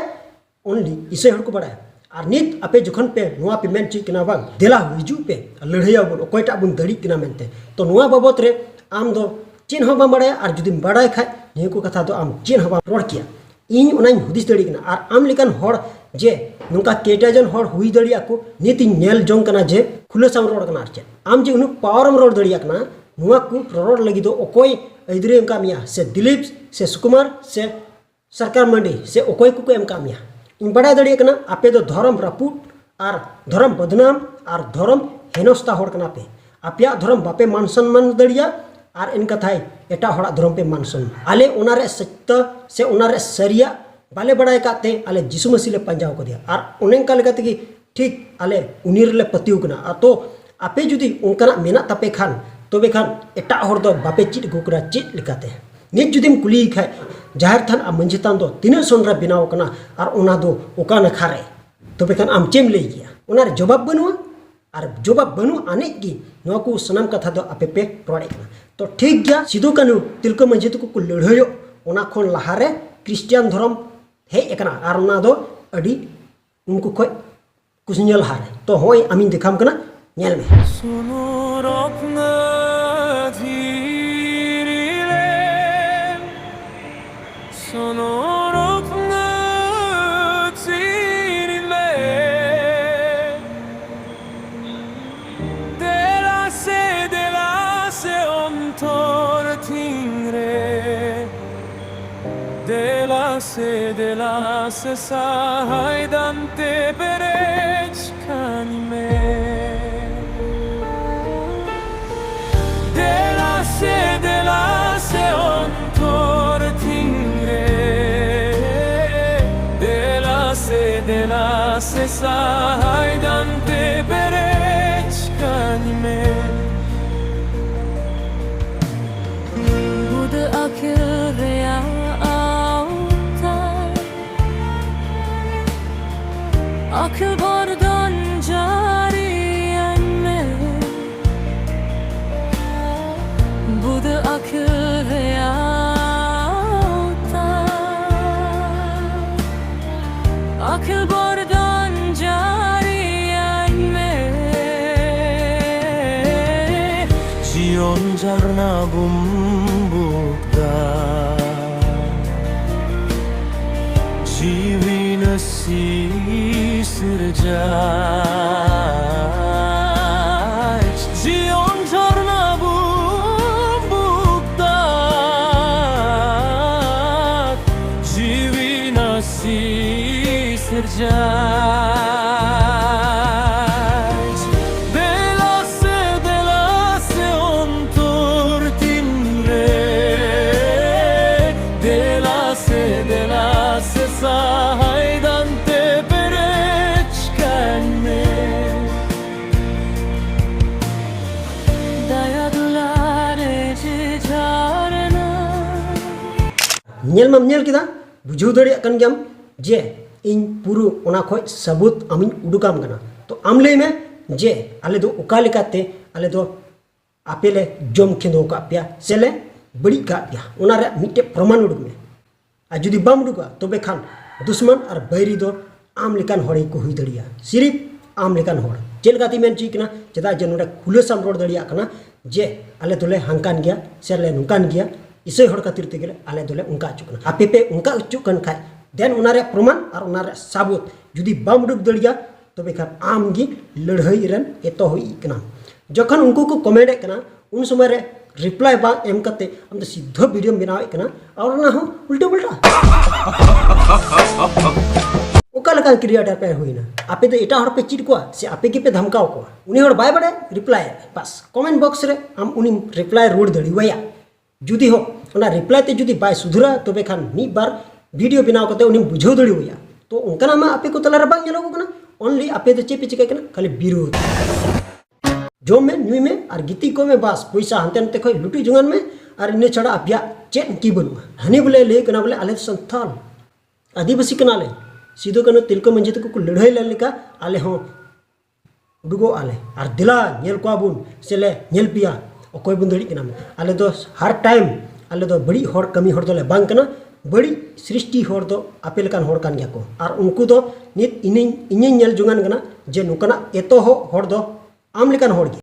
only ᱤᱥᱟᱹᱭ ᱦᱚᱲ ᱠᱚ ᱵᱟᱲᱟᱭᱟ᱾ ᱟᱨ ᱱᱤᱛ ᱟᱯᱮ ᱡᱚᱠᱷᱚᱱ ᱯᱮ ᱱᱚᱣᱟ ᱯᱮ ᱢᱮᱱ ᱦᱚᱪᱚᱭᱮᱫ ᱠᱟᱱᱟ, ᱵᱟᱝ, ᱫᱮᱞᱟ ᱦᱤᱡᱩᱜ ᱯᱮ, ᱞᱟᱹᱲᱦᱟᱹᱭᱟᱵᱚᱱ, ᱚᱠᱚᱭᱴᱟᱜ ᱵᱚᱱ ᱫᱟᱲᱮᱜ ᱠᱟᱱᱟ ᱢᱮᱱᱛᱮ, ᱛᱚ ᱱᱚᱣᱟ ᱵᱟᱵᱚᱛ ᱨᱮ ᱟᱢ ᱫᱚ ᱪᱮᱫ ᱦᱚᱸ ᱵᱟᱢ ᱵᱟᱲᱟᱭᱟ᱾ ᱟᱨ ᱡᱩᱫᱤᱢ ᱵᱟᱲᱟᱭ ᱠᱷᱟᱡ, ᱱᱤᱭᱟᱹ ᱠᱚ ᱠᱟᱛᱷᱟ ᱫᱚ ᱟᱢ ᱪᱮᱫ ᱦᱚᱸ ᱵᱟᱢ ᱨᱚᱲ ᱠᱮᱭᱟ᱾ ᱤᱧ ᱚᱱᱟᱧ ᱦᱩᱫᱤᱥ ᱫᱟᱲᱮᱭᱟᱜ ᱠᱟᱱᱟ᱾ ᱟᱨ ᱟᱢ ᱞᱮᱠᱟᱱ ᱦᱚᱲ ᱡᱮ ᱱᱚᱝᱠᱟ ᱠᱮᱴᱟᱡᱚᱱ ᱦᱚᱲ ᱦᱩᱭ ᱫᱟᱲᱮᱭᱟᱜ ᱠᱚ, ᱱᱤᱛ ᱤᱧ ᱧᱮᱞ ᱡᱚᱝ ᱠᱟᱱᱟ ᱡᱮ ᱠᱷᱩᱞᱟᱹᱥᱟᱢ ᱨᱚᱲ ᱠᱟᱱᱟ᱾ ᱟᱨ ᱪᱮᱫ ᱟᱢ ᱡᱮ ᱩᱱᱟᱹᱜ ᱯᱟᱣᱟᱨᱮᱢ ᱨᱚᱲ ᱫᱟᱲᱮᱭᱟᱜ ᱠᱟᱱᱟ, ᱱᱚᱣᱟ ᱠᱚ ᱨᱚᱲ ᱞᱟᱹᱜᱤᱫ ᱫᱚ ᱚᱠᱚᱭ ᱟᱹᱭᱫᱟᱹᱨᱤ ᱮᱢ ᱠᱟᱜ ᱢᱮᱭᱟ? ᱥᱮ ᱫᱤᱞᱤᱯ, ᱥᱮ ᱥᱩᱠᱩᱢᱟᱨ, ᱥᱮ ᱥᱚᱨᱠᱟᱨ ᱢᱟᱱᱰᱤ, ᱥᱮ ᱚᱠᱚᱭ ᱠᱚᱠᱚ ᱮᱢ ᱠᱟᱜ ᱢᱮᱭᱟ? ᱤᱧ ᱵᱟᱰᱟᱭ ᱫᱟᱲᱮᱭᱟᱜ ᱠᱟᱱᱟ ᱟᱯᱮ ᱫᱚ ᱫᱷᱚᱨᱚᱢ ᱨᱟᱹᱯᱩᱫ ᱟᱨ ᱫᱷᱚᱨᱚᱢ ᱵᱚᱫᱱᱟᱢ ᱟᱨ ᱫᱷᱚᱨᱚᱢ ᱦᱮᱱᱚᱥᱛᱟ ᱦᱚᱲ ᱠᱟᱱᱟ ᱯᱮ᱾ ᱟᱯᱮᱭᱟᱜ ᱫᱷᱚᱨᱚᱢ ᱵᱟᱯᱮ ᱢᱟᱱ ᱥᱚᱱᱢᱟᱱ ᱫᱟᱲᱮᱭᱟᱜᱼᱟ, ᱟᱨ ᱮᱱ ᱠᱟᱛᱷᱟᱭ ᱮᱴᱟᱜ ᱦᱚᱲᱟᱜ ᱫᱷᱚᱨᱚᱢ ᱯᱮ ᱢᱟᱱ ᱥᱚᱱᱢᱟᱱ᱾ ᱟᱞᱮ ᱚᱱᱟ ᱨᱮ ᱥᱚᱛᱭᱚ ᱥᱮ ᱚᱱᱟ ᱨᱮ ᱥᱟᱹᱨᱤᱭᱟᱜ ᱵᱟᱞᱮ ᱵᱟᱲᱟᱭ ᱟᱠᱟᱫ ᱛᱮ ᱟᱞᱮ ᱡᱤᱥᱩ ᱢᱟᱹᱥᱤ ᱞᱮ ᱯᱟᱸᱡᱟ ᱟᱠᱟᱫᱮᱭᱟ᱾ ᱟᱨ ᱚᱱᱮ ᱚᱱᱠᱟ ᱞᱮᱠᱟ ᱛᱮᱜᱮ ᱴᱷᱤᱠ ᱟᱞᱮ ᱩᱱᱤ ᱨᱮᱞᱮ ᱯᱟᱹᱛᱭᱟᱹᱣ ᱠᱟᱱᱟ᱾ ᱟᱨ ᱛᱚ ᱟᱯᱮ ᱡᱩᱫᱤ ᱚᱱᱠᱟᱱᱟᱜ ᱢᱮᱱᱟᱜ ᱛᱟᱯᱮ ᱠᱷᱟᱱ, ᱛᱚᱵᱮ ᱠᱷᱟᱱ ᱮᱴᱟᱜ ᱦᱚᱲ ᱫᱚ ᱵᱟᱯᱮ ᱪᱮᱫ ᱟᱹᱜᱩ ᱠᱟᱱᱟ ᱪᱮᱫ ᱞᱮᱠᱟᱛᱮ? ᱱᱤᱛ ᱡᱩᱫᱤᱢ ᱠᱩᱞᱤᱭᱮ ᱠᱷᱟᱡ, ᱡᱟᱦᱮᱨ ᱛᱷᱟᱱ ᱟᱨ ᱢᱟᱹᱡᱷᱤ ᱛᱷᱟᱱ ᱫᱚ ᱛᱤᱱᱟᱹᱜ ᱥᱚᱱ ᱨᱮ ᱵᱮᱱᱟᱣ ᱠᱟᱱᱟ ᱟᱨ ᱚᱱᱟ ᱫᱚ ᱚᱠᱟ ᱱᱟᱠᱷᱟ ᱨᱮ? ᱛᱚᱵᱮ ᱠᱷᱟᱱ ᱟᱢ ᱪᱮᱫ ᱮᱢ ᱞᱟᱹᱭ ᱠᱮᱭᱟ? ᱚᱱᱟ ᱨᱮ ᱡᱚᱵᱟᱵ ᱵᱟᱹᱱᱩᱜᱼᱟ᱾ ᱟᱨ ᱡᱚᱵᱟᱵ ᱵᱟᱹᱱᱩᱜ ᱟᱹᱱᱤᱡ ᱜᱮ ᱱᱚᱣᱟ ᱠᱚ ᱥᱟᱱᱟᱢ ᱠᱟᱛᱷᱟ ᱫᱚ ᱟᱯᱮ ᱯᱮ ᱨᱚᱲᱮᱫ ᱠᱟᱱᱟ᱾ ᱛᱚ ᱴᱷᱤᱠ ᱜᱮᱭᱟ, ᱥᱤᱫᱩ ᱠᱟᱹᱱᱦᱩ ᱛᱤᱞᱠᱟᱹ ᱢᱟᱹᱡᱷᱤ ᱛᱟᱠᱚ ᱠᱚ ᱞᱟᱹᱲᱦᱟᱹᱭᱚᱜ, ᱚᱱᱟ ᱠᱷᱚᱱ ᱞᱟᱦᱟᱨᱮ ᱠᱷᱨᱤᱥᱴᱤᱭᱟᱱ ᱫᱷᱚᱨᱚᱢ ᱦᱮᱡ ᱟᱠᱟᱱᱟ, ᱟᱨ ᱚᱱᱟ ᱫᱚ ᱟᱹᱰᱤ ᱩᱱᱠᱩ ᱠᱷᱚᱡ ᱠᱩᱥᱤᱧᱟ ᱞᱟᱦᱟᱨᱮ᱾ ᱛᱚ ᱦᱚᱸᱜᱼᱚᱭ ᱟᱢᱤᱧ ᱫᱮᱠᱷᱟᱢ ᱠᱟᱱᱟ, ᱧᱮᱞ ᱢᱮ᱾ ᱥᱩᱱᱩ ᱨᱚᱛᱱᱚ ᱫᱷᱤᱨᱤ ᱞᱮ, ᱥᱩᱱᱩ ᱨᱚᱛᱱᱚ ᱫᱷᱤᱨᱤ ᱞᱮ, ᱫᱮᱞᱟ ᱥᱮ, ᱫᱮᱞᱟ ᱥᱮ ᱚᱱᱛᱚᱨ ᱛᱷᱤᱝ ᱨᱮ, ᱫᱮᱞᱟ ᱥᱮ, ᱫᱮᱞᱟ ᱥᱮ ᱥᱟᱦᱟᱭ ᱫᱟᱱᱛᱮ ᱯᱮᱨᱮᱡ ᱠᱟᱹᱧ ᱢᱮ᱾ ᱫᱮᱞᱟ ᱥᱮ, ᱫᱮᱞᱟ ᱥᱮ ᱚᱱᱛᱚᱨ ᱛᱷᱤᱝ ᱨᱮ, ᱥᱮ ᱥᱟᱦᱟᱭ ᱫᱟᱱ ᱛᱮ ᱯᱮᱨᱮᱡ ᱠᱟᱹᱧ ᱢᱮ᱾ ᱵᱩᱫᱟᱹ ᱟᱹᱠᱷᱤᱞ ᱨᱮᱭᱟᱜ ᱟᱣᱛᱟ, ᱟᱹᱠᱷᱤᱞ ᱵᱚᱨᱫᱚᱱ ᱡᱟᱹᱨᱤᱭᱟᱹᱧ ᱢᱮ᱾ ᱵᱩᱫᱟᱹ ᱟᱹᱠᱷᱤᱞ ᱨᱮᱭᱟᱜ ᱟᱣᱛᱟ, ᱟᱹᱠᱷᱤᱞ ᱵᱚᱨᱫᱚᱱ ᱡᱟᱹᱨᱤᱭᱟᱹᱧ ᱢᱮ᱾ ᱡᱤᱭᱚᱱ ᱡᱷᱟᱨᱱᱟ ᱵᱩᱢᱵᱩᱠ ᱫᱟ, ᱡᱤᱣᱤ ᱱᱟᱹᱥᱤ ᱥᱤᱨᱡᱟᱹᱭ᱾ ᱡᱤᱭᱚᱱ ᱡᱷᱟᱨᱱᱟ ᱵᱩᱢᱵᱩᱠ ᱫᱟ, ᱡᱤᱣᱤ ᱱᱟᱹᱥᱤ ᱥᱤᱨᱡᱟᱹᱭ᱾ ᱫᱮᱞᱟ ᱥᱮ, ᱫᱮᱞᱟ ᱥᱮ ᱚᱱᱛᱚᱨ ᱛᱤᱱ ᱨᱮ, ᱫᱮᱞᱟ ᱥᱮ, ᱫᱮᱞᱟ ᱥᱮ ᱥᱟᱦᱟᱭ ᱫᱟᱱ ᱛᱮ ᱯᱮᱨᱮᱡ ᱠᱟᱹᱧ ᱢᱮ᱾ ᱫᱟᱭᱟ ᱫᱩᱞᱟᱨ ᱡᱮ ᱡᱷᱟᱨᱱᱟ᱾ ᱧᱮᱞ ᱢᱟᱢ ᱧᱮᱞ ᱠᱮᱫᱟ, ᱵᱩᱡᱷᱟᱹᱣ ᱫᱟᱲᱮᱭᱟᱜ ᱠᱟᱱ ᱜᱮᱭᱟᱢ ᱡᱮ ᱤᱧ ᱯᱩᱨᱟᱹ ᱚᱱᱟ ᱠᱷᱚᱡ ᱥᱟᱹᱵᱩᱛ ᱟᱢᱤᱧ ᱩᱰᱩᱠᱟᱢ ᱠᱟᱱᱟ᱾ ᱛᱚ ᱟᱢ ᱞᱟᱹᱭ ᱢᱮ ᱡᱮ ᱟᱞᱮ ᱫᱚ ᱚᱠᱟ ᱞᱮᱠᱟᱛᱮ ᱟᱞᱮ ᱫᱚ ᱟᱯᱮ ᱞᱮ ᱡᱚᱢ ᱠᱷᱮᱸᱫᱟᱣ ᱠᱟᱜ ᱯᱮᱭᱟ ᱥᱮ ᱞᱮ ᱵᱟᱹᱲᱤᱡ ᱠᱟᱜ ᱯᱮᱭᱟ, ᱚᱱᱟ ᱨᱮᱭᱟᱜ ᱢᱤᱫᱴᱮᱡ ᱯᱨᱚᱢᱟᱱ ᱩᱰᱩᱠ ᱢᱮ᱾ ᱟᱨ ᱡᱩᱫᱤ ᱵᱟᱢ ᱩᱰᱩᱠᱟ, ᱛᱚᱵᱮ ᱠᱷᱟᱱ ᱫᱩᱥᱢᱟᱱ ᱟᱨ ᱵᱟᱹᱭᱨᱤ ᱫᱚ ᱟᱢ ᱞᱮᱠᱟᱱ ᱦᱚᱲ ᱜᱮᱠᱚ ᱦᱩᱭ ᱫᱟᱲᱮᱭᱟᱜᱼᱟ, ᱥᱤᱨᱤᱯ ᱟᱢ ᱞᱮᱠᱟᱱ ᱦᱚᱲ᱾ ᱪᱮᱫ ᱞᱮᱠᱟᱛᱤᱧ ᱢᱮᱱ ᱦᱚᱪᱚᱭᱮᱫ ᱠᱟᱱᱟ, ᱪᱮᱫᱟᱜ ᱡᱮ ᱱᱚᱰᱮ ᱠᱷᱩᱞᱟᱹᱥᱟᱢ ᱨᱚᱲ ᱫᱟᱲᱮᱭᱟᱜ ᱠᱟᱱᱟ ᱡᱮ ᱟᱞᱮ ᱫᱚᱞᱮ ᱦᱟᱝᱠᱟᱱ ᱜᱮᱭᱟ ᱥᱮ ᱞᱮ ᱱᱚᱝᱠᱟᱱ ᱜᱮᱭᱟ, ᱤᱥᱟᱹᱭ ᱦᱚᱲ ᱠᱷᱟᱹᱛᱤᱨ ᱛᱮᱜᱮ ᱞᱮ, ᱟᱞᱮ ᱫᱚᱞᱮ ᱚᱱᱠᱟ ᱦᱚᱪᱚᱜ ᱠᱟᱱᱟ᱾ ᱟᱯᱮ ᱯᱮ ᱚᱱᱠᱟ ᱦᱚᱪᱚᱜ ᱠᱟᱱ ᱠᱷᱟᱡ, ᱫᱮᱱ ᱚᱱᱟ ᱨᱮᱭᱟᱜ ᱯᱨᱚᱢᱟᱱ ᱟᱨ ᱚᱱᱟ ᱨᱮᱭᱟᱜ ᱥᱟᱵᱩᱛ ᱡᱩᱫᱤ ᱵᱟᱢ ᱩᱰᱩᱠ ᱫᱟᱲᱮᱭᱟᱜᱼᱟ, ᱛᱚᱵᱮ ᱠᱷᱟᱱ ᱟᱢ ᱜᱮ ᱞᱟᱹᱲᱦᱟᱹᱭ ᱨᱮᱱ ᱮᱛᱚᱦᱚᱵ ᱠᱟᱱᱟᱢ᱾ ᱡᱚᱠᱷᱚᱱ ᱩᱱᱠᱩ ᱠᱚ ᱠᱚᱢᱮᱱᱴ ᱮᱫ ᱠᱟᱱᱟ, ᱩᱱ ᱥᱚᱢᱚᱭ ᱨᱮ ᱨᱤᱯᱞᱟᱭ ᱵᱟᱝ ᱮᱢ ᱠᱟᱛᱮ ᱟᱢ ᱫᱚ ᱥᱤᱫᱷᱟᱹ ᱵᱷᱤᱰᱤᱭᱳᱢ ᱵᱮᱱᱟᱣᱮᱫ ᱠᱟᱱᱟ, ᱟᱨ ᱚᱱᱟ ᱦᱚᱸ ᱩᱞᱴᱟᱹ ᱯᱩᱞᱴᱟᱹ᱾ ᱚᱠᱟ ᱞᱮᱠᱟᱱ ᱠᱨᱤᱭᱮᱴᱟᱨ ᱯᱮ ᱦᱩᱭᱱᱟ? ᱟᱯᱮ ᱫᱚ ᱮᱴᱟᱜ ᱦᱚᱲ ᱯᱮ ᱪᱮᱫ ᱠᱚᱣᱟ ᱥᱮ ᱟᱯᱮ ᱜᱮᱯᱮ ᱫᱷᱟᱢᱠᱟᱣ ᱠᱚᱣᱟ? ᱩᱱᱤ ᱦᱚᱲ ᱵᱟᱭ ᱵᱟᱲᱟᱭᱟ, ᱨᱤᱯᱞᱟᱭ ᱮᱫ, ᱵᱟᱥ ᱠᱚᱢᱮᱱᱴ ᱵᱚᱠᱥ ᱨᱮ ᱟᱢ ᱩᱱᱤᱢ ᱨᱤᱯᱞᱟᱭ ᱨᱩᱣᱟᱹᱲ ᱫᱟᱲᱮᱣᱟᱭᱟ᱾ ᱡᱩᱫᱤ ᱦᱚᱸ ᱚᱱᱟ ᱨᱤᱯᱞᱟᱭ ᱛᱮ ᱡᱩᱫᱤ ᱵᱟᱭ ᱥᱩᱫᱷᱟᱹᱨᱟ, ᱛᱚᱵᱮ ᱠᱷᱟᱱ ᱢᱤᱫ ᱵᱟᱨ ᱵᱷᱤᱰᱤᱭᱳ ᱵᱮᱱᱟᱣ ᱠᱟᱛᱮ ᱩᱱᱤᱢ ᱵᱩᱡᱷᱟᱹᱣ ᱫᱟᱲᱮᱣᱟᱭᱟ᱾ ᱛᱚ ᱚᱱᱠᱟᱱᱟᱜ ᱢᱟ ᱟᱯᱮ ᱠᱚ ᱛᱟᱞᱟᱨᱮ ᱵᱟᱝ ᱧᱮᱞᱚᱜᱚᱜ ᱠᱟᱱᱟ᱾ Only ᱟᱯᱮ ᱫᱚ ᱪᱮᱫ ᱯᱮ ᱪᱤᱠᱟᱹᱭ ᱠᱟᱱᱟ? ᱠᱷᱟᱹᱞᱤ ᱵᱤᱨᱳᱫᱷ᱾ ᱡᱚᱢ ᱢᱮ, ᱧᱩᱭ ᱢᱮ ᱟᱨ ᱜᱤᱛᱤᱡ ᱠᱚᱜ ᱢᱮ, ᱵᱟᱥ, ᱯᱚᱭᱥᱟ ᱦᱟᱱᱛᱮ ᱱᱟᱛᱮ ᱠᱷᱚᱱ ᱞᱩᱴᱩᱡ ᱡᱚᱝᱟᱱ ᱢᱮ᱾ ᱟᱨ ᱤᱱᱟᱹ ᱪᱷᱟᱲᱟ ᱟᱯᱮᱭᱟᱜ ᱪᱮᱫ ᱜᱮ ᱵᱟᱹᱱᱩᱜᱼᱟ᱾ ᱦᱟᱹᱱᱤ ᱵᱚᱞᱮ ᱞᱟᱹᱭ ᱠᱟᱱᱟ ᱵᱚᱞᱮ ᱟᱞᱮ ᱫᱚ ᱥᱟᱱᱛᱟᱞ ᱟᱹᱫᱤᱵᱟᱹᱥᱤ ᱠᱟᱱᱟᱞᱮ, ᱥᱤᱫᱩ ᱠᱟᱹᱱᱦᱩ ᱛᱤᱞᱠᱟᱹ ᱢᱟᱹᱡᱷᱤ ᱛᱟᱠᱚ ᱠᱚ ᱞᱟᱹᱲᱦᱟᱹᱭ ᱞᱮᱱ ᱞᱮᱠᱟ ᱟᱞᱮ ᱦᱚᱸ ᱩᱰᱩᱠᱚᱜ ᱟᱞᱮ᱾ ᱟᱨ ᱫᱮᱞᱟ ᱧᱮᱞ ᱠᱚᱣᱟ ᱵᱚᱱ ᱥᱮ ᱞᱮ ᱧᱮᱞ ᱯᱮᱭᱟ ᱚᱠᱚᱭ ᱵᱚᱱ ᱫᱟᱲᱮᱜ ᱠᱟᱱᱟ᱾ ᱟᱞᱮ ᱫᱚ ᱦᱟᱨ ᱴᱟᱭᱤᱢ ᱟᱞᱮ ᱫᱚ ᱵᱟᱹᱲᱤᱡ ᱦᱚᱲ ᱠᱟᱹᱢᱤ ᱦᱚᱲ ᱫᱚᱞᱮ ᱵᱟᱝ ᱠᱟᱱᱟ᱾ ᱵᱟᱹᱲᱤᱡ ᱥᱨᱤᱥᱴᱤ ᱦᱚᱲ ᱫᱚ ᱟᱯᱮ ᱞᱮᱠᱟᱱ ᱦᱚᱲ ᱠᱟᱱ ᱜᱮᱭᱟ ᱠᱚ᱾ ᱟᱨ ᱩᱱᱠᱩ ᱫᱚ ᱱᱤᱛ ᱤᱧᱤᱧ ᱤᱧᱤᱧ ᱧᱮᱞ ᱡᱚᱝᱟᱱ ᱠᱟᱱᱟ ᱡᱮ ᱱᱚᱝᱠᱟᱱᱟᱜ ᱮᱛᱚᱦᱚᱵ ᱦᱚᱲ ᱫᱚ ᱟᱢ ᱞᱮᱠᱟᱱ ᱦᱚᱲ ᱜᱮ᱾